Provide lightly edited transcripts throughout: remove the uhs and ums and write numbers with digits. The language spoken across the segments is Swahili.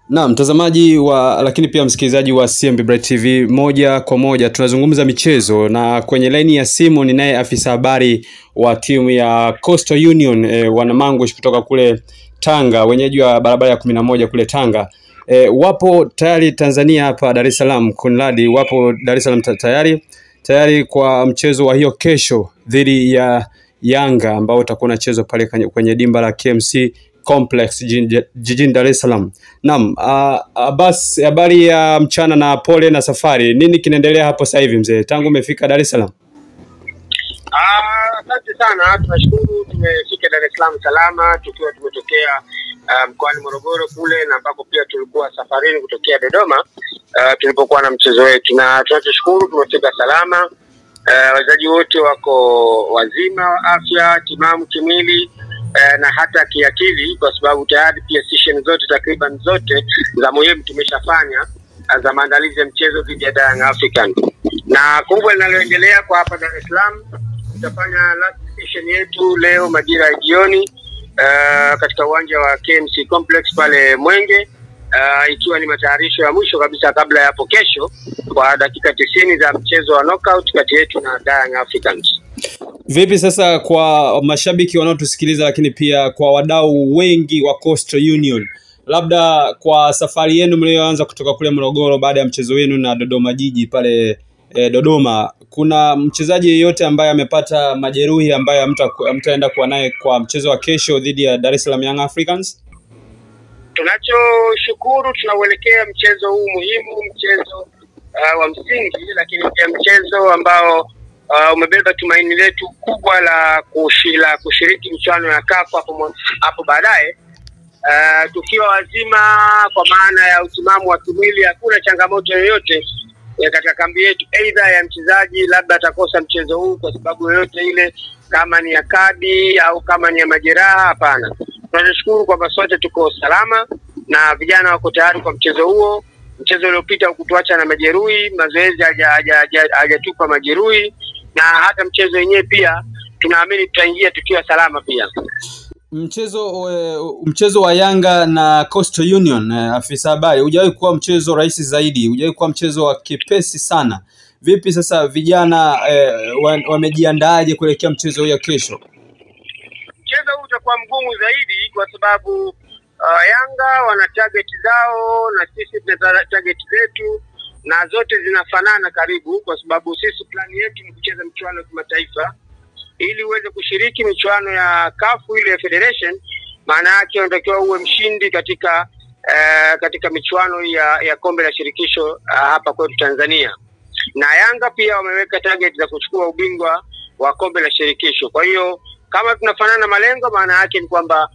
Na mtazamaji wa lakini pia msikilizaji wa CMB Bright TV, moja kwa moja tunazungumza michezo, na kwenye laini ya simu ninaye afisa habari wa timu ya Coastal Union Wanamangush kutoka kule Tanga, wenyeji wa barabara ya 11 kule Tanga. Wapo tayari Tanzania hapa Dar es Salaam, Kunladi wapo Dar es Salaam tayari kwa mchezo wa hiyo kesho dhidi ya Yanga ambao utakuwa unachezwa pale kwenye dimba la KMC Complex jijini Dar es Salaam. Naam, Abbas, habari ya mchana na pole na safari. Nini kinaendelea hapo sasa hivi mzee tangu umefika Dar es Salaam? Asante sana, tunashukuru tumefika Dar es Salaam salama tukiwa tumetokea mkoani Morogoro kule na ambako pia tulikuwa safarini kutokea Dodoma tulipokuwa na mchezo wetu, na tunachoshukuru tumefika salama. Wachezaji wote wako wazima wa afya, timamu kimwili na hata kiakili, kwa sababu tayari pia session zote takriban zote za muhimu tumeshafanya za maandalizi ya mchezo dhidi ya Young African. Na kubwa linaloendelea kwa hapa Dar es Salaam, tutafanya last session yetu leo majira ya jioni katika uwanja wa KMC Complex pale Mwenge, ikiwa ni matayarisho ya mwisho kabisa kabla ya hapo kesho kwa dakika 90 za mchezo wa knockout kati yetu na Young Africans. Vipi sasa kwa mashabiki wanaotusikiliza lakini pia kwa wadau wengi wa Coastal Union, labda kwa safari yenu mlioanza kutoka kule Morogoro baada ya mchezo wenu na Dodoma Jiji pale Dodoma, kuna mchezaji yeyote ambaye amepata majeruhi ambaye mtaenda kuwa naye kwa mchezo wa kesho dhidi ya Dar es Salaam Young Africans? Tunachoshukuru, tunauelekea mchezo huu muhimu, mchezo wa msingi, lakini pia mchezo ambao umebeba tumaini letu kubwa la kushiriki michuano ya CAF hapo baadaye. Tukiwa wazima kwa maana ya utimamu wa kimwili, hakuna changamoto yoyote katika kambi yetu, aidha ya mchezaji labda atakosa mchezo huu kwa sababu yoyote ile, kama ni ya kadi au kama ni ya majeraha. Hapana, tunashukuru kwamba sote tuko salama na vijana wako tayari kwa mchezo huo. Mchezo uliopita hukutuacha na majeruhi, mazoezi hajatupa majeruhi, na hata mchezo wenyewe pia tunaamini tutaingia tukiwa salama pia. Mchezo wa Yanga na Coastal Union, afisa habari, hujawahi kuwa mchezo rahisi zaidi, hujawahi kuwa mchezo wa kipesi sana. Vipi sasa vijana wamejiandaaje kuelekea mchezo huu kesho? Mchezo huu utakuwa mgumu zaidi kwa sababu Yanga wana target zao na sisi tuna target zetu, na zote zinafanana karibu, kwa sababu sisi plani yetu ni kucheza michuano ya kimataifa. Ili uweze kushiriki michuano ya CAF ile Federation, maana yake unatakiwa uwe mshindi katika michuano ya kombe la shirikisho hapa kwetu Tanzania. Na Yanga pia wameweka target za kuchukua ubingwa wa kombe la shirikisho. Kwa hiyo kama tunafanana malengo, maana yake ni kwamba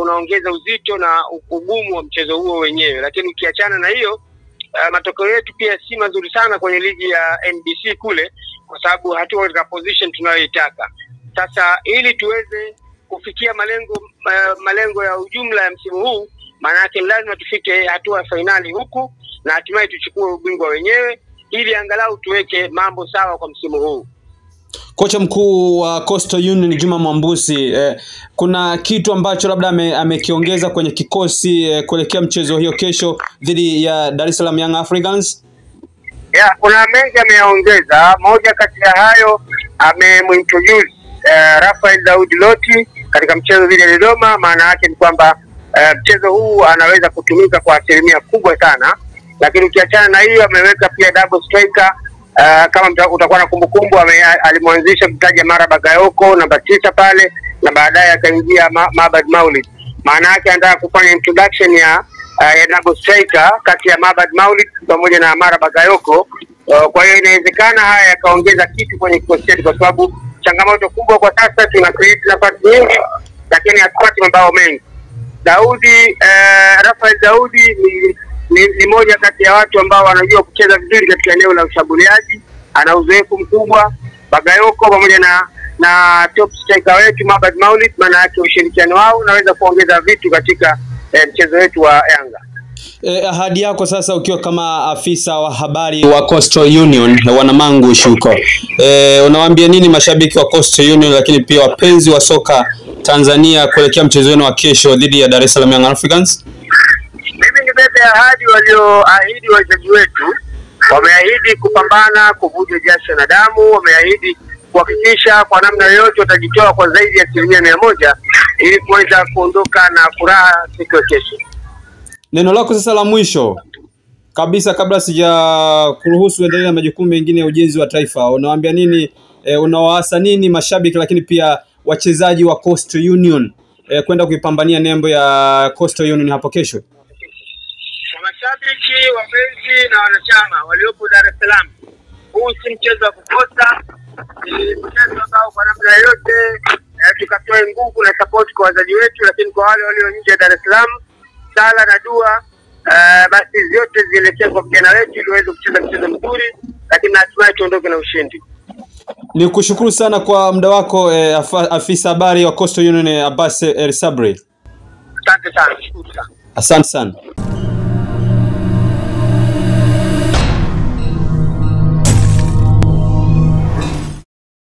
unaongeza uzito na ugumu wa mchezo huo wenyewe. Lakini ukiachana na hiyo, matokeo yetu pia si mazuri sana kwenye ligi ya NBC kule, kwa sababu hatuko katika position tunayoitaka. Sasa ili tuweze kufikia malengo ya ujumla ya msimu huu, maana yake lazima tufike hatua ya finali huku na hatimaye tuchukue ubingwa wenyewe, ili angalau tuweke mambo sawa kwa msimu huu. Kocha mkuu wa Coastal Union Juma Mwambusi, kuna kitu ambacho labda amekiongeza kwenye kikosi kuelekea mchezo hiyo kesho dhidi ya Dar es Salaam Young Africans? Ya, kuna mengi ameongeza. Moja kati ya hayo, amemintroduce Rafael Daudi Loti katika mchezo dhidi ya Dodoma. Maana yake ni kwamba mchezo huu anaweza kutumika kwa asilimia kubwa sana. Lakini ukiachana na hiyo, ameweka pia double striker. Kama utakuwa na kumbukumbu, alimwanzisha mtaja Mara Bagayoko namba 9 pale, na baadaye akaingia Mabad Maulid. Maana yake anataka kufanya introduction ya double striker kati ya Mabad Maulid pamoja na Mara Bagayoko. Kwa hiyo inawezekana haya yakaongeza kitu kwenye kikosi chetu, kwa sababu changamoto kubwa kwa sasa tuna create nafasi nyingi lakini hatupati mabao mengi. Rafael Daudi ni moja kati ya watu ambao wanajua kucheza vizuri katika eneo la ushambuliaji, ana uzoefu mkubwa. Bagayoko pamoja na top striker wetu Mabad Maulid, maana yake ushirikiano wao unaweza kuongeza vitu katika mchezo wetu wa Yanga. Ahadi yako sasa ukiwa kama afisa wa habari wa Coastal Union na Wanamangush huko, unawaambia nini mashabiki wa Coastal Union lakini pia wapenzi wa soka Tanzania kuelekea mchezo wenu wa kesho dhidi ya Dar es Salaam Young Africans? Mimi Ibebe ahadi walioahidi wachezaji wetu. Wameahidi kupambana, kuvuja jasho na damu, wameahidi kuhakikisha kwa namna yoyote watajitoa kwa zaidi ya 100% ili kuweza kuondoka na furaha siku ya kesho. Neno lako sasa la mwisho kabisa kabla sija kuruhusu endelee na majukumu mengine ya ujenzi wa taifa, unawaambia nini, unawaasa nini mashabiki lakini pia wachezaji wa Coastal Union kwenda kuipambania nembo ya Coastal Union hapo kesho? Kwa mashabiki, wapenzi na wanachama waliopo Dar es Salaam, huu si mchezo wa kukosa, ni mchezo ambao kwa namna yoyote tukatoe nguvu na support kwa wazazi wetu, lakini kwa wale walio nje ya Dar es Salaam, sala na dua basi zote zielekee kwa vijana wetu ili waweze kucheza mchezo mzuri, lakini hatimaye tuondoke na ushindi. Nikushukuru sana kwa muda wako afisa habari wa Coastal Union Abbas El Sabri. Asante sana, shukuru sana. Asante sana.